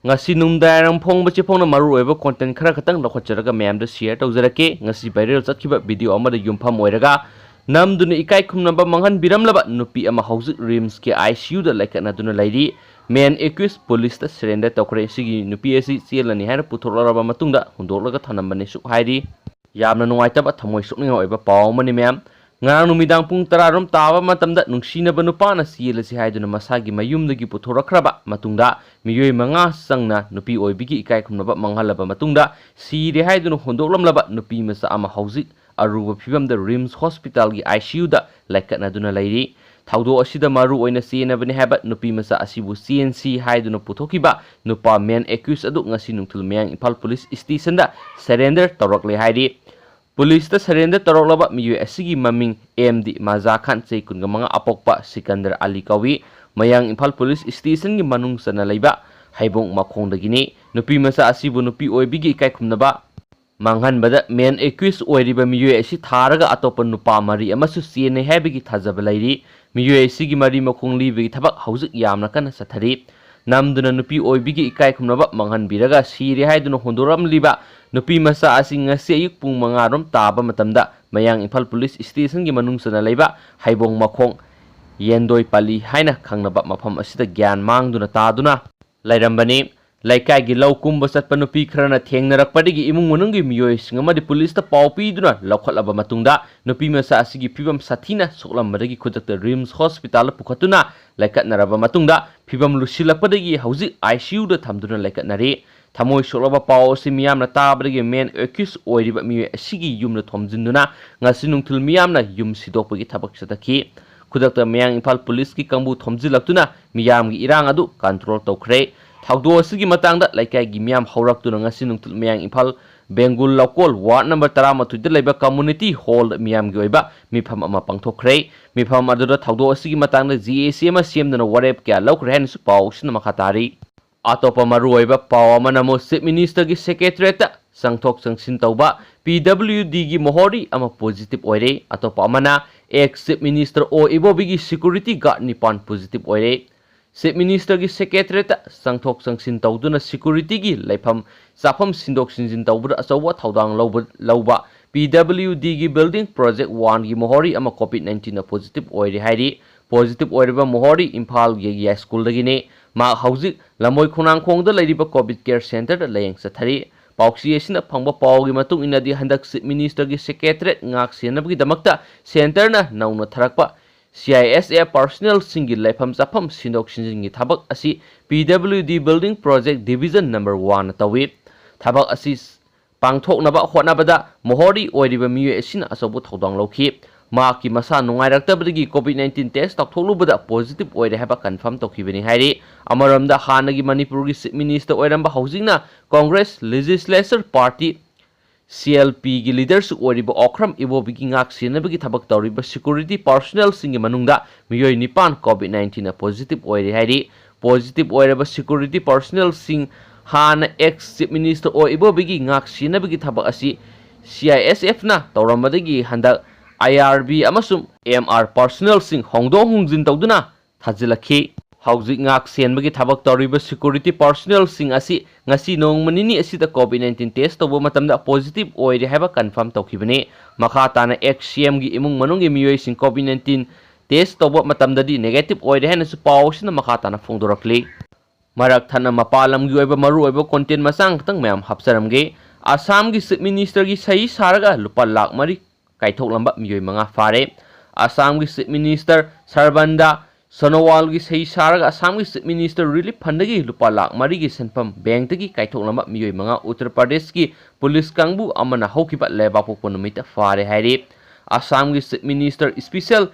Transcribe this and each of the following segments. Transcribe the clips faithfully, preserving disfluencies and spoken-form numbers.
ꯉꯁꯤ ꯅꯨꯡꯗꯥꯡꯋꯥꯏꯔꯝ ꯐꯣꯡꯕꯁꯤ ꯐꯣꯡꯅ ꯃꯔꯨꯑꯣꯏꯕ content ꯈꯔ ꯈꯛꯇꯪ ꯂꯧꯈꯠꯆꯔꯒ ꯃꯌꯥꯝꯗ share ꯇꯧꯖꯔꯛꯀꯦ꯫ ꯉꯁꯤ viral ꯆꯠꯈꯤꯕ video ꯑꯃꯗ ꯌꯨꯝꯐꯝ ꯑꯣꯏꯔꯒ ꯅꯝꯗꯨꯅ ꯏꯀꯥꯏ ꯈꯨꯝꯅꯕ ꯃꯥꯡꯍꯟꯕꯤꯔꯝꯂꯕ ꯅꯨꯄꯤ ꯑꯃ ꯍꯧꯖꯤꯛ RIMSꯀꯤ ICUꯗ ꯂꯥꯏꯀꯠꯅꯗꯨꯅ ꯂꯩꯔꯤ꯫ Man accused policeꯇ surrender ꯇꯧꯈ꯭ꯔꯦ꯫ ꯁꯤꯒꯤ ꯅꯨꯄꯤ ꯑꯁꯤ ꯆꯦꯜꯂꯅꯤ ꯍꯥꯏꯅ ꯄꯨꯊꯣꯛꯂꯔꯕ ꯃꯇꯨꯡꯗ ꯍꯨꯟꯗꯣꯛꯂꯒ ꯊꯝꯂꯝꯕꯅꯤ ꯁꯨꯛ ꯍꯥꯏꯔꯤ꯫ ꯌꯥꯝꯅ ꯅꯨꯡꯉꯥꯏꯇꯕ, ꯊꯃꯣꯏ ꯁꯣꯛꯅꯤꯡꯉꯥꯏ ꯑꯣꯏꯕ ꯄꯥꯎ ꯑꯃꯅꯤ ꯃꯌꯥꯝ꯫ ꯉꯔꯥꯡ ꯅꯨꯃꯤꯗꯥꯡ ꯄꯨꯡ ꯇꯔꯥ ꯔꯣꯝ ꯇꯥꯕ ꯃꯇꯝꯗ ꯅꯨꯡꯁꯤꯅꯕ ꯅꯨꯄꯥꯅ ꯆꯦꯜꯂꯁꯤ ꯍꯥꯏꯗꯨꯅ ꯃꯁꯥꯒꯤ ꯃꯌꯨꯝꯗꯒꯤ ꯄꯨꯊꯣꯔꯛꯈ꯭ꯔꯕ ꯃꯇꯨꯡꯗ ꯃꯤꯑꯣꯏ ꯃꯉꯥ ꯆꯪꯅ ꯅꯨꯄꯤ ꯑꯣꯏꯕꯤꯒꯤ ꯏꯀꯥꯏ ꯈꯨꯝꯅꯕ ꯃꯥꯡꯍꯜꯂꯕ ꯃꯇꯨꯡꯗ ꯁꯤꯔꯦ ꯍꯥꯏꯗꯨꯅ ꯍꯨꯟꯗꯣꯛꯂꯝꯂꯕ ꯅꯨꯄꯤ ꯃꯆꯥ ꯑꯃ ꯍꯧꯖꯤꯛ ꯑꯔꯨꯕ ꯐꯤꯕꯝꯗ RIMS hospitalꯒꯤ ICUꯗ ꯂꯥꯏꯀꯠꯅꯗꯨꯅ ꯂꯩꯔꯤ꯫ ꯊꯧꯗꯣꯛ ꯑꯁꯤꯗ ꯃꯔꯨ ꯑꯣꯏꯅ ꯆꯦꯟꯅꯕꯅꯤ ꯍꯥꯏꯕ ꯅꯨꯄꯤ ꯃꯆꯥ ꯑꯁꯤꯕꯨ ꯆꯦꯟꯁꯤ ꯍꯥꯏꯗꯨꯅ ꯄꯨꯊꯣꯛꯈꯤꯕ ꯅꯨꯄꯥ man accused ꯑꯗꯨ ꯉꯁꯤ ꯅꯨꯡꯊꯤꯜ ꯃꯌꯥꯡ ꯏꯝꯐꯥꯜ police stationꯗ surrender ꯇꯧꯔꯛꯂꯦ ꯍꯥꯏꯔꯤ꯫ Policeꯇ surrender ꯇꯧꯔꯛꯂꯕ ꯃꯤꯑꯣꯏ ꯑꯁꯤꯒꯤ ꯃꯃꯤꯡ M D ꯃꯖꯥ ꯈꯥꯟ, ꯆꯍꯤ ꯀꯨꯟꯒ ꯃꯉꯥ, ꯑꯄꯣꯛꯄ ꯁꯤꯀꯟꯗꯔ ꯑꯂꯤ ꯀꯧꯏ꯫ ꯃꯌꯥꯡ ꯏꯝꯐꯥꯜ police stationꯒꯤ ꯃꯅꯨꯡ ꯆꯟꯅ ꯂꯩꯕ ꯍꯩꯕꯣꯡ ꯃꯈꯣꯡꯗꯒꯤꯅꯤ꯫ ꯅꯨꯄꯤ ꯃꯆꯥ ꯑꯁꯤꯕꯨ ꯅꯨꯄꯤ ꯑꯣꯏꯕꯤꯒꯤ ꯏꯀꯥꯏ ꯈꯨꯝꯅꯕ ꯃꯥꯡꯍꯟꯕꯗ man accused ꯑꯣꯏꯔꯤꯕ ꯃꯤꯑꯣꯏ ꯑꯁꯤ ꯊꯥꯔꯒ ꯑꯇꯣꯞꯄ ꯅꯨꯄꯥ ꯃꯔꯤ ꯑꯃꯁꯨ ꯆꯦꯟꯅꯩ ꯍꯥꯏꯕꯒꯤ ꯊꯥꯖꯕ ꯂꯩꯔꯤ꯫ ꯃꯤꯑꯣꯏ ꯑꯁꯤꯒꯤ ꯃꯔꯤ ꯃꯈꯣꯡ ꯂꯤꯕꯒꯤ ꯊꯕꯛ ꯍꯧꯖꯤꯛ ꯌꯥꯝꯅ ꯀꯟꯅ ꯆꯠꯊꯔꯤ꯫ ꯅꯝꯗꯨꯅ ꯅꯨꯄꯤ ꯑꯣꯏꯕꯤꯒꯤ ꯏꯀꯥꯏ ꯈꯨꯝꯅꯕ ꯃꯥꯡꯍꯟꯕꯤꯔꯒ ꯁꯤꯔꯦ ꯍꯥꯏꯗꯨꯅ ꯍꯨꯟꯗꯣꯔꯝꯂꯤꯕ ꯅꯨꯄꯤ ꯃꯆꯥ ꯑꯁꯤ ꯉꯁꯤ ꯑꯌꯨꯛ ꯄꯨꯡ ꯃꯉꯥ ꯔꯣꯝ ꯇꯥꯕ ꯃꯇꯝꯗ ꯃꯌꯥꯡ ꯏꯝꯐꯥꯜ police stationꯒꯤ ꯃꯅꯨꯡ ꯆꯟꯅ ꯂꯩꯕ ꯍꯩꯕꯣꯡ ꯃꯈꯣꯡ ꯌꯦꯟꯗꯣꯏ ꯄꯥꯂꯤ ꯍꯥꯏꯅ ꯈꯪꯅꯕ ꯃꯐꯝ ꯑꯁꯤꯗ ꯒ꯭ꯌꯥꯟ ꯃꯥꯡꯗꯨꯅ ꯇꯥꯗꯨꯅ ꯂꯩꯔꯝꯕꯅꯤ꯫ ꯂꯩꯀꯥꯏꯒꯤ ꯂꯧ ꯀꯨꯝꯕ ꯆꯠꯄ ꯅꯨꯄꯤ ꯈꯔꯅ ꯊꯦꯡꯅꯔꯛꯄꯗꯒꯤ ꯏꯃꯨꯡ ꯃꯅꯨꯡꯒꯤ ꯃꯤꯑꯣꯏꯁꯤꯡ ꯑꯃꯗꯤ policeꯇ ꯄꯥꯎ ꯄꯤꯗꯨꯅ ꯂꯧꯈꯠꯂꯕ ꯃꯇꯨꯡꯗ ꯅꯨꯄꯤ ꯃꯆꯥ ꯑꯁꯤꯒꯤ ꯐꯤꯕꯝ ꯁꯥꯊꯤꯅ ꯁꯣꯛꯂꯝꯕꯗꯒꯤ ꯈꯨꯗꯛꯇ RIMS hospitalꯗ ꯄꯨꯈꯠꯇꯨꯅ ꯂꯩꯀꯠꯅꯔꯕ ꯃꯇꯨꯡꯗ ꯐꯤꯕꯝ ꯂꯨꯁꯤꯜꯂꯛꯄꯗꯒꯤ ꯍꯧꯖꯤꯛ ICUꯗ ꯊꯝꯗꯨꯅ ꯂꯩꯀꯠꯅꯔꯤ꯫ ꯊꯃꯣꯏ ꯁꯣꯛꯂꯕ ꯄꯥꯎ ꯑꯁꯤ ꯃꯤꯌꯥꯝꯅ ꯇꯥꯕꯗꯒꯤ man accused ꯑꯣꯏꯔꯤꯕ ꯃꯤꯑꯣꯏ ꯑꯁꯤꯒꯤ ꯌꯨꯝꯗ ꯊꯣꯝꯖꯤꯟꯗꯨꯅ ꯉꯁꯤ ꯅꯨꯡꯊꯤꯜ ꯃꯤꯌꯥꯝꯅ ꯌꯨꯝ ꯁꯤꯗꯣꯛꯄꯒꯤ ꯊꯕꯛ ꯆꯠꯊꯈꯤ꯫ ꯈꯨꯗꯛꯇ ꯃꯌꯥꯡ ꯏꯝꯐꯥꯜ policeꯀꯤ ꯀꯥꯡꯕꯨ ꯊꯣꯝꯖꯤꯜꯂꯛꯇꯨꯅ ꯃꯤꯌꯥꯝꯒꯤ ꯏꯔꯥꯡ ꯑꯗꯨ control ꯇꯧꯈ꯭ꯔꯦ꯫ ꯊꯧꯗꯣꯛ ꯑꯁꯤꯒꯤ ꯃꯇꯥꯡꯗ ꯂꯩꯀꯥꯏꯒꯤ ꯃꯤꯌꯥꯝ ꯍꯧꯔꯛꯇꯨꯅ ꯉꯁꯤ ꯅꯨꯡꯊꯤꯜ ꯃꯌꯥꯡ ꯏꯝꯐꯥꯜ ꯕꯦꯡꯒꯨꯜ ꯂꯧꯀꯣꯜ ward number ꯇꯔꯥꯃꯥꯊꯣꯏꯗ ꯂꯩꯕ community hallꯗ ꯃꯤꯌꯥꯝꯒꯤ ꯑꯣꯏꯕ ꯃꯤꯐꯝ ꯑꯃ ꯄꯥꯡꯊꯣꯛꯈ꯭ꯔꯦ꯫ ꯃꯤꯐꯝ ꯑꯗꯨꯗ ꯊꯧꯗꯣꯛ ꯑꯁꯤꯒꯤ ꯃꯇꯥꯡꯗ GAC ꯑꯃ ꯁꯦꯝꯗꯨꯅ ꯋꯥꯔꯦꯞ ꯀꯌꯥ ꯂꯧꯈ꯭ꯔꯦ ꯍꯥꯏꯅꯁꯨ ꯄꯥꯎꯁꯤꯅ ꯃꯈꯥ ꯇꯥꯔꯤ꯫ ꯑꯇꯣꯞꯄ ꯃꯔꯨꯑꯣꯏꯕ ꯄꯥꯎ ꯑꯃꯅ ꯑꯃꯨꯛ Chief Ministerꯒꯤ secretariatꯇ ꯆꯪꯊꯣꯛ ꯆꯪꯁꯤꯟ ꯇꯧꯕ PWDꯒꯤ ꯃꯣꯍꯣꯔꯤ ꯑꯃ positive ꯑꯣꯏꯔꯦ꯫ ꯑꯇꯣꯞꯄ ꯑꯃꯅ ex Chief Minister ꯑꯣ ꯏꯕꯣꯕꯤꯒꯤ security guard ꯅꯤꯄꯥꯟ positive ꯑꯣꯏꯔꯦ꯫ Chief Ministerꯒꯤ Secretariatꯇ ꯆꯪꯊꯣꯛ ꯆꯪꯁꯤꯟ ꯇꯧꯗꯨꯅ securityꯒꯤ ꯂꯩꯐꯝ ꯆꯥꯐꯝ ꯁꯤꯟꯗꯣꯛ ꯁꯤꯟꯖꯤꯟ ꯇꯧꯕꯗ ꯑꯆꯧꯕ ꯊꯧꯗꯥꯡ ꯂꯧꯕ ꯂꯧꯕ PWDꯒꯤ Building Project Oneꯒꯤ ꯃꯣꯍꯣꯔꯤ ꯑꯃ COVID nineteenꯅ positive ꯑꯣꯏꯔꯦ ꯍꯥꯏꯔꯤ꯫ Positive ꯑꯣꯏꯔꯤꯕ ꯃꯣꯍꯣꯔꯤ ꯏꯝꯐꯥꯜꯒꯤ ꯌꯥꯏꯁ꯭ꯀꯨꯜꯗꯒꯤꯅꯤ꯫ ꯃꯍꯥꯛ ꯍꯧꯖꯤꯛ ꯂꯝꯃꯣꯏ ꯈꯣꯡꯅꯥꯡꯈꯣꯡꯗ ꯂꯩꯔꯤꯕ COVID Care Centreꯗ ꯂꯥꯌꯦꯡ ꯆꯠꯊꯔꯤ꯫ ꯄꯥꯎꯆꯦ ꯑꯁꯤꯅ ꯐꯪꯕ ꯄꯥꯎꯒꯤ ꯃꯇꯨꯡ ꯏꯟꯅꯗꯤ, ꯍꯟꯗꯛ Chief Ministerꯒꯤ Secretariat ꯉꯥꯛ ꯁꯦꯟꯅꯕꯒꯤꯗꯃꯛꯇ Centreꯅ ꯅꯧꯅ ꯊꯥꯔꯛꯄ CISF personnelꯁꯤꯡꯒꯤ ꯂꯩꯐꯝ ꯆꯥꯐꯝ ꯁꯤꯟꯗꯣꯛ ꯁꯤꯟꯖꯤꯟꯒꯤ ꯊꯕꯛ ꯑꯁꯤ PWD Building Project Division number Oneꯅ ꯇꯧꯏ꯫ ꯊꯕꯛ ꯑꯁꯤ ꯄꯥꯡꯊꯣꯛꯅꯕ ꯍꯣꯠꯅꯕꯗ ꯃꯣꯍꯣꯔꯤ ꯑꯣꯏꯔꯤꯕ ꯃꯤꯑꯣꯏ ꯑꯁꯤꯅ ꯑꯆꯧꯕ ꯊꯧꯗꯥꯡ ꯂꯧꯈꯤ꯫ ꯃꯍꯥꯛꯀꯤ ꯃꯁꯥ ꯅꯨꯡꯉꯥꯏꯔꯛꯇꯕꯗꯒꯤ COVID nineteen test ꯇꯧꯊꯣꯛꯂꯨꯕꯗ positive ꯑꯣꯏꯔꯦ ꯍꯥꯏꯕ confirm ꯇꯧꯈꯤꯕꯅꯤ ꯍꯥꯏꯔꯤ꯫ ꯑꯃꯔꯣꯝꯗ, ꯍꯥꯟꯅꯒꯤ ꯃꯅꯤꯄꯨꯔꯒꯤ Chief Minister ꯑꯣꯏꯔꯝꯕ, ꯍꯧꯖꯤꯛꯅ Congress Legislature Party CLPꯒꯤ leaderꯁꯨ ꯑꯣꯏꯔꯤꯕ ꯑꯣꯀ꯭ꯔꯝ ꯏꯕꯣꯕꯤꯒꯤ ꯉꯥꯛ ꯁꯦꯟꯅꯕꯒꯤ ꯊꯕꯛ ꯇꯧꯔꯤꯕ security personnelꯁꯤꯡꯒꯤ ꯃꯅꯨꯡꯗ ꯃꯤꯑꯣꯏ ꯅꯤꯄꯥꯟ COVID nineteenꯅ positive ꯑꯣꯏꯔꯦ ꯍꯥꯏꯔꯤ꯫ Positive ꯑꯣꯏꯔꯕ security personnelꯁꯤꯡ ꯍꯥꯟꯅ ex Chief Minister ꯑꯣ ꯏꯕꯣꯕꯤꯒꯤ ꯉꯥꯛ ꯁꯦꯟꯅꯕꯒꯤ ꯊꯕꯛ ꯑꯁꯤ CISFꯅ ꯇꯧꯔꯝꯕꯗꯒꯤ ꯍꯟꯗꯛ IRB ꯑꯃꯁꯨꯡ MR personnelꯁꯤꯡ ꯍꯣꯡꯗꯣꯛ ꯍꯣꯡꯖꯤꯟ ꯇꯧꯗꯨꯅ ꯊꯥꯖꯤꯜꯂꯛꯈꯤ꯫ ꯍꯧꯖꯤꯛ ꯉꯥꯛ ꯁꯦꯟꯕꯒꯤ ꯊꯕꯛ ꯇꯧꯔꯤꯕ security personnelꯁꯤꯡ ꯑꯁꯤ ꯉꯁꯤ ꯅꯣꯡꯃ ꯅꯤꯅꯤ ꯑꯁꯤꯗ COVID nineteen test ꯇꯧꯕ ꯃꯇꯝꯗ positive ꯑꯣꯏꯔꯦ ꯍꯥꯏꯕ confirm ꯇꯧꯈꯤꯕꯅꯤ꯫ ꯃꯈꯥ ꯇꯥꯅ ex CMꯒꯤ ꯏꯃꯨꯡ ꯃꯅꯨꯡꯒꯤ ꯃꯤꯑꯣꯏꯁꯤꯡ COVID nineteen test ꯇꯧꯕ ꯃꯇꯝꯗꯗꯤ negative ꯑꯣꯏꯔꯦ ꯍꯥꯏꯅꯁꯨ ꯄꯥꯎ ꯑꯁꯤꯅ ꯃꯈꯥ ꯇꯥꯅ ꯐꯣꯡꯗꯣꯔꯛꯂꯤ꯫ ꯃꯔꯛ ꯊꯠꯅ ꯃꯄꯥꯟ ꯂꯝꯒꯤ ꯑꯣꯏꯕ ꯃꯔꯨꯑꯣꯏꯕ content ꯃꯆꯥ ꯈꯛꯇꯪ ꯃꯌꯥꯝ ꯍꯥꯞꯆꯔꯝꯒꯦ꯫ ꯑꯁꯥꯝꯒꯤ Chief Ministerꯒꯤ ꯁꯍꯤ ꯁꯥꯔꯒ ꯂꯨꯄꯥ ꯂꯥꯈ ꯃꯔꯤ ꯀꯥꯏꯊꯣꯛꯂꯝꯕ ꯃꯤꯑꯣꯏ ꯃꯉꯥ ꯐꯥꯔꯦ꯫ ꯑꯁꯥꯝꯒꯤ Chief Minister ꯁꯔꯕꯥꯅꯟꯗ ꯁꯣꯅꯣꯋꯥꯜꯒꯤ ꯁꯍꯤ ꯁꯥꯔꯒ ꯑꯁꯥꯝꯒꯤ Chief Minister Relief Fundꯗꯒꯤ ꯂꯨꯄꯥ ꯂꯥꯈ ꯃꯔꯤꯒꯤ ꯁꯦꯟꯐꯝ bankꯇꯒꯤ ꯀꯥꯏꯊꯣꯛꯂꯝꯕ ꯃꯤꯑꯣꯏ ꯃꯉꯥ ꯎꯠꯇꯔ ꯄ꯭ꯔꯗꯦꯁꯀꯤ ꯄꯨꯂꯤꯁ ꯀꯥꯡꯕꯨ ꯑꯃꯅ ꯍꯧꯈꯤꯕ ꯂꯩꯕꯥꯛꯄꯣꯛꯄ ꯅꯨꯃꯤꯠꯇ ꯐꯥꯔꯦ ꯍꯥꯏꯔꯤ꯫ ꯑꯁꯥꯝꯒꯤ Chief Minister Special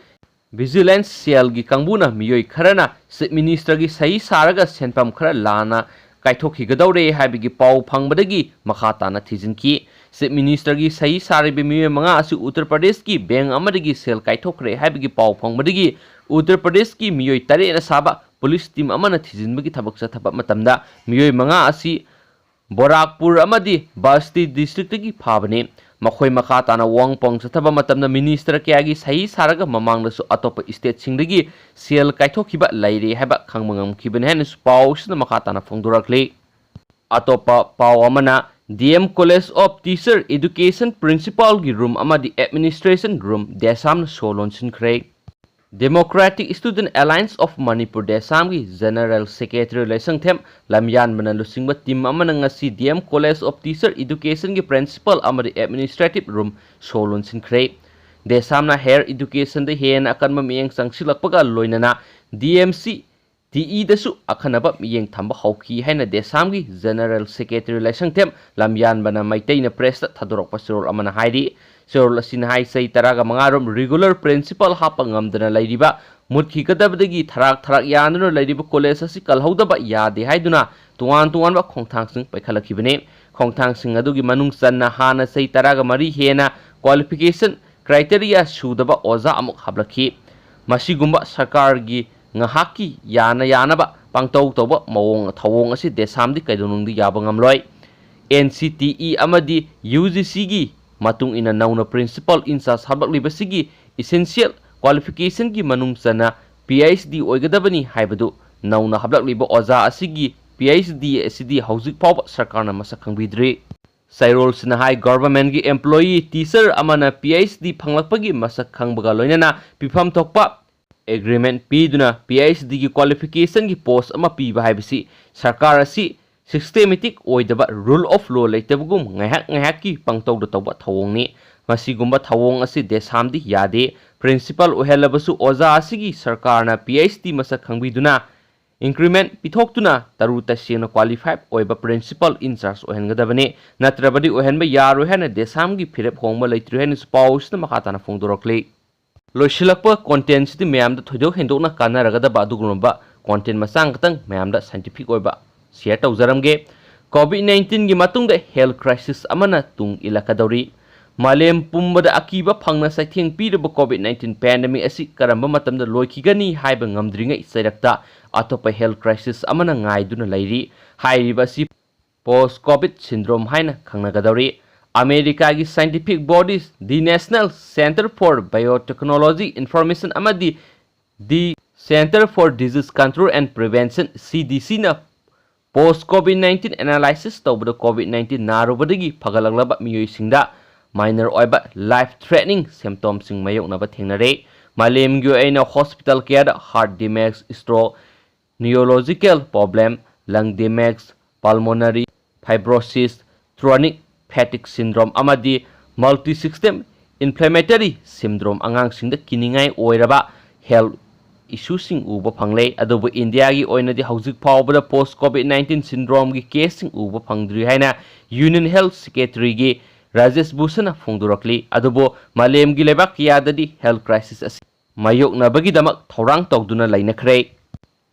Vigilance Cellꯒꯤ ꯀꯥꯡꯕꯨꯅ ꯃꯤꯑꯣꯏ ꯈꯔꯅ Chief Ministerꯒꯤ ꯁꯍꯤ ꯁꯥꯔꯒ ꯁꯦꯟꯐꯝ ꯈꯔ ꯂꯥꯟꯅ ꯀꯥꯏꯊꯣꯛꯈꯤꯒꯗꯧꯔꯦ ꯍꯥꯏꯕꯒꯤ ꯄꯥꯎ ꯐꯪꯕꯗꯒꯤ ꯃꯈꯥ ꯇꯥꯅ ꯊꯤꯖꯤꯟꯈꯤ꯫ Chief Ministerꯒꯤ ꯁꯍꯤ ꯁꯥꯔꯤꯕ ꯃꯤꯑꯣꯏ ꯃꯉꯥ ꯑꯁꯤ ꯎꯠꯇꯔ ꯄ꯭ꯔꯗꯦꯁꯀꯤ bank ꯑꯃꯗꯒꯤ ꯁꯦꯜ ꯀꯥꯏꯊꯣꯛꯈ꯭ꯔꯦ ꯍꯥꯏꯕꯒꯤ ꯄꯥꯎ ꯐꯪꯕꯗꯒꯤ ꯎꯠꯇꯔ ꯄ꯭ꯔꯗꯦꯁꯀꯤ ꯃꯤꯑꯣꯏ ꯇꯔꯦꯠꯅ ꯁꯥꯕ ꯄꯨꯂꯤꯁ team ꯑꯃꯅ ꯊꯤꯖꯤꯟꯕꯒꯤ ꯊꯕꯛ ꯆꯠꯊꯕ ꯃꯇꯝꯗ ꯃꯤꯑꯣꯏ ꯃꯉꯥ ꯑꯁꯤ ꯕꯣꯔꯥꯛꯄꯨꯔ ꯑꯃꯗꯤ ꯕꯁꯇꯤ districtꯇꯒꯤ ꯐꯥꯕꯅꯤ꯫ ꯃꯈꯣꯏ ꯃꯈꯥ ꯇꯥꯅ ꯋꯥꯍꯪ ꯄꯥꯎꯍꯪ ꯆꯠꯊꯕ ꯃꯇꯝꯗ ꯃꯤꯅꯤꯁꯇꯔ ꯀꯌꯥꯒꯤ ꯁꯍꯤ ꯁꯥꯔꯒ ꯃꯃꯥꯡꯗꯁꯨ ꯑꯇꯣꯞꯄ ꯁ꯭ꯇꯦꯠꯁꯤꯡꯗꯒꯤ ꯁꯦꯜ ꯀꯥꯏꯊꯣꯛꯈꯤꯕ ꯂꯩꯔꯦ ꯍꯥꯏꯕ ꯈꯪꯕ ꯉꯝꯈꯤꯕꯅꯤ ꯍꯥꯏꯅꯁꯨ ꯄꯥꯎꯁꯤꯅ ꯃꯈꯥ ꯇꯥꯅ ꯐꯣꯡꯗꯣꯔꯛꯂꯤ꯫ ꯑꯇꯣꯞꯄ ꯄꯥꯎ ꯑꯃꯅ, D M College of Teacher Education Principalꯒꯤ ꯔꯨꯝ ꯑꯃꯗꯤ Administration ꯔꯨꯝ ꯗꯦꯁꯥꯝꯅ ꯁꯣ ꯂꯣꯟꯁꯤꯟꯈ꯭ꯔꯦ꯫ Democratic Student Alliance of Manipur ꯗꯦꯁꯥꯝꯒꯤ ꯖꯦꯅꯔꯦꯜ ꯁꯦꯀ꯭ꯔꯦꯇꯔꯤ ꯂꯩꯁꯪꯊꯦꯝ ꯂꯝꯌꯥꯟꯕꯅ ꯂꯨꯆꯤꯡꯕ ꯇꯤꯝ ꯑꯃꯅ ꯉꯁꯤ D M College of Teacher Educationꯒꯤ ꯄ꯭ꯔꯤꯟꯁꯤꯄꯥꯜ ꯑꯃꯗꯤ ꯑꯦꯗꯃꯤꯅꯤꯁꯇ꯭ꯔꯦꯇꯤꯚ ꯔꯨꯝ ꯁꯣ ꯂꯣꯟꯁꯤꯟꯈ꯭ꯔꯦ꯫ ꯗꯦꯁꯥꯝꯅ ꯍꯥꯌꯔ ꯏꯗꯨꯀꯦꯁꯟꯗ ꯍꯦꯟꯅ ꯑꯀꯟꯕ ꯃꯤꯠꯌꯦꯡ ꯆꯪꯁꯤꯜꯂꯛꯄꯒ ꯂꯣꯏꯅꯅ ꯗꯤ ꯑꯦꯝ ꯁꯤ ꯇꯤ ꯏꯗꯁꯨ ꯑꯈꯟꯅꯕ ꯃꯤꯠꯌꯦꯡ ꯊꯝꯕ ꯍꯧꯈꯤ ꯍꯥꯏꯅ ꯗꯦꯁꯥꯝꯒꯤ ꯖꯦꯅꯔꯦꯜ ꯁꯦꯀ꯭ꯔꯦꯇꯔꯤ ꯂꯩꯁꯪꯊꯦꯝ ꯂꯝꯌꯥꯟꯕꯅ ꯃꯩꯇꯩꯅ ꯄ꯭ꯔꯦꯁꯇ ꯊꯥꯗꯣꯔꯛꯄ ꯆꯦꯔꯣꯜ ꯑꯃꯅ ꯍꯥꯏꯔꯤ꯫ ꯆꯦꯔꯣꯜ ꯑꯁꯤꯅ ꯍꯥꯏ, ꯆꯍꯤ ꯇꯔꯥꯒ ꯃꯉꯥ ꯔꯣꯝ ꯔꯤꯒꯨꯂꯔ ꯄ꯭ꯔꯤꯟꯁꯤꯄꯥꯜ ꯍꯥꯞꯄ ꯉꯝꯗꯅ ꯂꯩꯔꯤꯕ, ꯃꯨꯠꯈꯤꯒꯗꯕꯗꯒꯤ ꯊꯔꯥꯛ ꯊꯔꯥꯛ ꯌꯥꯟꯗꯨꯅ ꯂꯩꯔꯤꯕ ꯀꯣꯂꯦꯖ ꯑꯁꯤ ꯀꯜꯍꯧꯗꯕ ꯌꯥꯗꯦ ꯍꯥꯏꯗꯨꯅ ꯇꯣꯉꯥꯟ ꯇꯣꯉꯥꯟꯕ ꯈꯣꯡꯊꯥꯡꯁꯤꯡ ꯄꯥꯏꯈꯠꯂꯛꯈꯤꯕꯅꯤ꯫ ꯈꯣꯡꯊꯥꯡꯁꯤꯡ ꯑꯗꯨꯒꯤ ꯃꯅꯨꯡ ꯆꯟꯅ ꯍꯥꯟꯅ ꯆꯍꯤ ꯇꯔꯥꯒ ꯃꯔꯤ ꯍꯦꯟꯅ ꯀ꯭ꯋꯥꯂꯤꯐꯤꯀꯦꯁꯟ ꯀ꯭ꯔꯥꯏꯇꯦꯔꯤꯌꯥ ꯁꯨꯗꯕ ꯑꯣꯖꯥ ꯑꯃꯨꯛ ꯍꯥꯞꯂꯛꯈꯤ꯫ ꯃꯁꯤꯒꯨꯝꯕ ꯁꯔꯀꯥꯔꯒꯤ ꯉꯥꯏꯍꯥꯛꯀꯤ ꯌꯥꯅ ꯌꯥꯅꯕ ꯄꯥꯡꯇꯧ ꯇꯧꯕ ꯃꯑꯣꯡ ꯊꯧꯑꯣꯡ ꯑꯁꯤ ꯗꯦꯁꯥꯝꯗꯤ ꯀꯩꯗꯧꯅꯨꯡꯗ ꯌꯥꯕ ꯉꯝꯂꯣꯏ꯫ ꯑꯦꯟ ꯁꯤ ꯇꯤ ꯏ ꯑꯃꯗꯤ ꯌꯨ ꯖꯤ ꯁꯤꯒꯤ ꯃꯇꯨꯡ ꯏꯟꯅ ꯅꯧꯅ ꯄ꯭ꯔꯤꯟꯁꯤꯄꯥꯜ ꯏꯟꯆꯥꯔꯖ ꯍꯥꯞꯂꯛꯂꯤꯕꯁꯤꯒꯤ ꯏꯁꯦꯟꯁꯤꯌꯦꯜ ꯀ꯭ꯋꯥꯂꯤꯐꯤꯀꯦꯁꯟꯒꯤ ꯃꯅꯨꯡ ꯆꯟꯅ ꯄꯤ ꯑꯩꯆ ꯗꯤ ꯑꯣꯏꯒꯗꯕꯅꯤ ꯍꯥꯏꯕꯗꯨ ꯅꯧꯅ ꯍꯥꯞꯂꯛꯂꯤꯕ ꯑꯣꯖꯥ ꯑꯁꯤꯒꯤ ꯄꯤ ꯑꯩꯆ ꯗꯤ ꯑꯁꯤꯗꯤ ꯍꯧꯖꯤꯛ ꯐꯥꯎꯕ ꯁꯔꯀꯥꯔꯅ ꯃꯁꯛ ꯈꯪꯕꯤꯗ꯭ꯔꯤ꯫ ꯆꯩꯔꯣꯜꯁꯤꯅ ꯍꯥꯏ, ꯒꯚꯔꯟꯃꯦꯟꯠꯀꯤ ꯑꯦꯝꯄ꯭ꯂꯣꯌꯤ ꯇꯤꯆꯔ ꯑꯃꯅ ꯄꯤ ꯑꯩꯆ ꯗꯤ ꯐꯪꯂꯛꯄꯒꯤ ꯃꯁꯛ ꯈꯪꯕꯒ ꯂꯣꯏꯅꯅ ꯄꯤꯐꯝ ꯊꯣꯛꯄ ꯑꯦꯒ꯭ꯔꯤꯃꯦꯟꯠ ꯄꯤꯗꯨꯅ ꯄꯤ ꯑꯩꯆ ꯗꯤꯒꯤ ꯀ꯭ꯋꯥꯂꯤꯐꯤꯀꯦꯁꯟꯒꯤ ꯄꯣꯁ ꯑꯃ ꯄꯤꯕ ꯍꯥꯏꯕꯁꯤ ꯁꯔꯀꯥꯔ ꯑꯁꯤ ꯁꯤꯁꯇꯦꯃꯦꯇꯤꯛ ꯑꯣꯏꯗꯕ, ꯔꯨꯜ ꯑꯣꯐ ꯂꯣ ꯂꯩꯇꯕꯒꯨꯝ ꯉꯥꯏꯍꯥꯛ ꯉꯥꯏꯍꯥꯛꯀꯤ ꯄꯪꯇꯧꯗ ꯇꯧꯕ ꯊꯧꯑꯣꯡꯅꯤ꯫ ꯃꯁꯤꯒꯨꯝꯕ ꯊꯧꯑꯣꯡ ꯑꯁꯤ ꯗꯦꯁꯥꯝꯗꯤ ꯌꯥꯗꯦ꯫ ꯄ꯭ꯔꯤꯟꯁꯤꯄꯥꯜ ꯑꯣꯏꯍꯜꯂꯕꯁꯨ ꯑꯣꯖꯥ ꯑꯁꯤꯒꯤ ꯁꯔꯀꯥꯔꯅ ꯄꯤ ꯑꯩꯆ ꯗꯤ ꯃꯁꯛ ꯈꯪꯕꯤꯗꯨꯅ ꯏꯟꯀ꯭ꯔꯤꯃꯦꯟꯠ ꯄꯤꯊꯣꯛꯇꯨꯅ ꯇꯔꯨ ꯇꯁꯦꯡꯅ ꯀ꯭ꯋꯥꯂꯤꯐꯥꯏꯗ ꯑꯣꯏꯕ ꯄ꯭ꯔꯤꯟꯁꯤꯄꯥꯜ ꯏꯟꯆꯥꯔꯖ ꯑꯣꯏꯍꯟꯒꯗꯕꯅꯤ, ꯅꯠꯇ꯭ꯔꯕꯗꯤ ꯑꯣꯏꯍꯟꯕ ꯌꯥꯔꯣꯏ ꯍꯥꯏꯅ ꯗꯦꯁꯥꯝꯒꯤ ꯐꯤꯔꯦꯞ ꯍꯣꯡꯕ ꯂꯩꯇ꯭ꯔꯤ ꯍꯥꯏꯅꯁꯨ ꯄꯥꯎꯁꯤꯗ ꯃꯈꯥ ꯇꯥꯅ ꯐꯣꯡꯗꯣꯔꯛꯂꯤ꯫ ꯂꯣꯏꯁꯤꯜꯂꯛꯄ ꯀꯣꯟꯇꯦꯟꯁꯤꯗꯤ ꯃꯌꯥꯝꯗ ꯊꯣꯏꯗꯣꯛ ꯍꯦꯟꯗꯣꯛꯅ ꯀꯥꯟꯅꯔꯒꯗꯕ ꯑꯗꯨꯒꯨꯝꯂꯕ ꯀꯣꯟꯇꯦꯟ ꯃꯆꯥ ꯈꯛꯇꯪ ꯃꯌꯥꯝꯗ ꯁꯥꯏꯟꯇꯤꯐꯤꯛ ꯑꯣꯏꯕ ꯁꯤꯌꯔ ꯇꯧꯖꯔꯝꯒꯦ꯫ ꯀꯣꯚꯤꯗ ꯅꯥꯏꯟꯇꯤꯟꯒꯤ ꯃꯇꯨꯡꯗ ꯍꯦꯜꯊ ꯀ꯭ꯔꯥꯏꯁꯤꯁ ꯑꯃꯅ ꯇꯨꯡ ꯏꯜꯂꯛꯀꯗꯧꯔꯤ꯫ ꯃꯥꯂꯦꯝ ꯄꯨꯝꯕꯗ ꯑꯀꯤꯕ ꯐꯪꯅ ꯆꯩꯊꯦꯡ ꯄꯤꯔꯤꯕ ꯀꯣꯚꯤꯗ ꯅꯥꯏꯟꯇꯤꯟ ꯄꯦꯟꯗꯦꯃꯤꯛ ꯑꯁꯤ ꯀꯔꯝꯕ ꯃꯇꯝꯗ ꯂꯣꯏꯈꯤꯒꯅꯤ ꯍꯥꯏꯕ ꯉꯝꯗ꯭ꯔꯤꯉꯩ ꯆꯩꯔꯛꯇ ꯑꯇꯣꯞꯄ ꯍꯦꯜꯊ ꯀ꯭ꯔꯥꯏꯁꯤꯁ ꯑꯃꯅ ꯉꯥꯏꯗꯨꯅ ꯂꯩꯔꯤ꯫ ꯍꯥꯏꯔꯤꯕ ꯑꯁꯤ ꯄꯣꯁ ꯀꯣꯚꯤꯗ ꯁꯤꯟꯗ꯭ꯔꯣꯝ ꯍꯥꯏꯅ ꯈꯪꯅꯒꯗꯧꯔꯤ꯫ ꯑꯃꯦꯔꯤꯀꯥꯒꯤ scientific bodies, the National Center for Biotechnology Information ꯑꯃꯗꯤ the Center for Disease Control and Prevention, C D C ꯅ post COVID nineteen analysis ꯇꯧꯕꯗ COVID nineteen ꯅꯥꯔꯨꯕꯗꯒꯤ ꯐꯒꯠꯂꯛꯂꯕ ꯃꯤꯑꯣꯏꯁꯤꯡꯗ minor ꯑꯣꯏꯕ life threatening symptomꯁꯤꯡ ꯃꯥꯌꯣꯛꯅꯕ ꯊꯦꯡꯅꯔꯦ꯫ ꯃꯥꯂꯦꯝꯒꯤ ꯑꯣꯏꯅ hospital careꯗ heart damage, stroke, neurological problem, lung damage, pulmonary fibrosis, chronic fatigue syndrome ꯑꯃꯗꯤ multisystem inflammatory syndrome ꯑꯉꯥꯡꯁꯤꯡꯗ ꯀꯤꯅꯤꯡꯉꯥꯏ ꯑꯣꯏꯔꯕ health issueꯁꯤꯡ ꯎꯕ ꯐꯪꯂꯦ꯫ ꯑꯗꯨꯕꯨ ꯏꯟꯗꯤꯌꯥꯒꯤ ꯑꯣꯏꯅꯗꯤ ꯍꯧꯖꯤꯛ ꯐꯥꯎꯕꯗ post COVID nineteen syndromeꯒꯤ caseꯁꯤꯡ ꯎꯕ ꯐꯪꯗ꯭ꯔꯤ ꯍꯥꯏꯅ Union Health Secretaryꯒꯤ ꯔꯥꯖꯦꯁ ꯚꯨꯁꯟꯅ ꯐꯣꯡꯗꯣꯔꯛꯂꯤ꯫ ꯑꯗꯨꯕꯨ ꯃꯥꯂꯦꯝꯒꯤ ꯂꯩꯕꯥꯛ ꯀꯌꯥꯗꯗꯤ health crisis ꯑꯁꯤ ꯃꯥꯌꯣꯛꯅꯕꯒꯤꯗꯃꯛ ꯊꯧꯔꯥꯡ ꯇꯧꯗꯨꯅ ꯂꯩꯅꯈ꯭ꯔꯦ꯫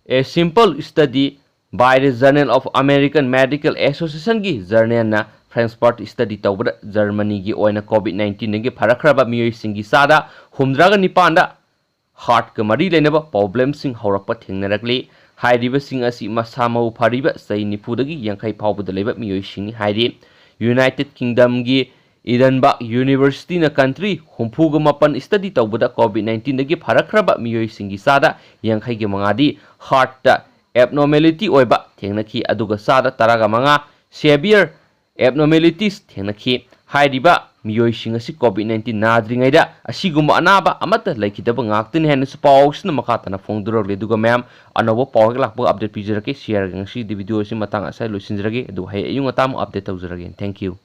A simple study by the Journal of American Medical Associationꯒꯤ journalꯅ Frankfurt study ꯇꯧꯕꯗ ꯖꯔꯃꯅꯤꯒꯤ ꯑꯣꯏꯅ COVID nineteenꯗꯒꯤ ꯐꯔꯛꯈ꯭ꯔꯕ ꯃꯤꯑꯣꯏꯁꯤꯡꯒꯤ ꯆꯥꯗ ꯍꯨꯝꯗ꯭ꯔꯥꯒ ꯅꯤꯄꯥꯟꯗ heartꯀ ꯃꯔꯤ ꯂꯩꯅꯕ problemꯁꯤꯡ ꯍꯧꯔꯛꯄ ꯊꯦꯡꯅꯔꯛꯂꯤ꯫ ꯍꯥꯏꯔꯤꯕꯁꯤꯡ ꯑꯁꯤ ꯃꯁꯥ ꯃꯎ ꯐꯔꯤꯕ ꯆꯍꯤ ꯅꯤꯐꯨꯗꯒꯤ ꯌꯥꯡꯈꯩ ꯐꯥꯎꯕꯗ ꯂꯩꯕ ꯃꯤꯑꯣꯏꯁꯤꯡꯅꯤ ꯍꯥꯏꯔꯤ꯫ United Kingdomꯒꯤ Edinburgh Universityꯅ country ꯍꯨꯝꯐꯨꯒ ꯃꯥꯄꯟ study ꯇꯧꯕꯗ COVID nineteenꯗꯒꯤ ꯐꯔꯛꯈ꯭ꯔꯕ ꯃꯤꯑꯣꯏꯁꯤꯡꯒꯤ ꯆꯥꯗ ꯌꯥꯡꯈꯩꯒꯤ ꯃꯉꯥꯗꯤ heartꯇ abnormality ꯑꯣꯏꯕ ꯊꯦꯡꯅꯈꯤ, ꯑꯗꯨꯒ ꯆꯥꯗ ꯇꯔꯥꯒ ꯃꯉꯥ severe abnormalities ꯊꯦꯡꯅꯈꯤ꯫ ꯍꯥꯏꯔꯤꯕ ꯃꯤꯑꯣꯏꯁꯤꯡ ꯑꯁꯤ COVID nineteen ꯅꯥꯗ꯭ꯔꯤꯉꯩꯗ ꯑꯁꯤꯒꯨꯝꯕ ꯑꯅꯥꯕ ꯑꯃꯠꯇ ꯂꯩꯈꯤꯗꯕ ꯉꯥꯛꯇꯅꯤ ꯍꯥꯏꯅꯁꯨ ꯄꯥꯎꯁꯤꯅ ꯃꯈꯥ ꯇꯥꯅ ꯐꯣꯡꯗꯣꯔꯛꯂꯤ꯫ ꯑꯗꯨꯒ ꯃꯌꯥꯝ, ꯑꯅꯧꯕ ꯄꯥꯎ ꯍꯦꯛ ꯂꯥꯛꯄꯒ update ꯄꯤꯖꯔꯛꯀꯦ꯫ Shareꯒ ꯉꯁꯤꯒꯤꯗꯤ video ꯑꯁꯤ ꯃꯇꯥꯡ ꯑꯁꯤꯗ ꯂꯣꯏꯁꯤꯟꯖꯔꯒꯦ꯫ ꯑꯗꯨꯒ ꯍꯌꯦꯡ ꯑꯌꯨꯛ ꯉꯟꯇꯥ ꯑꯃꯨꯛ update ꯇꯧꯖꯔꯒꯦ꯫ Thank you꯫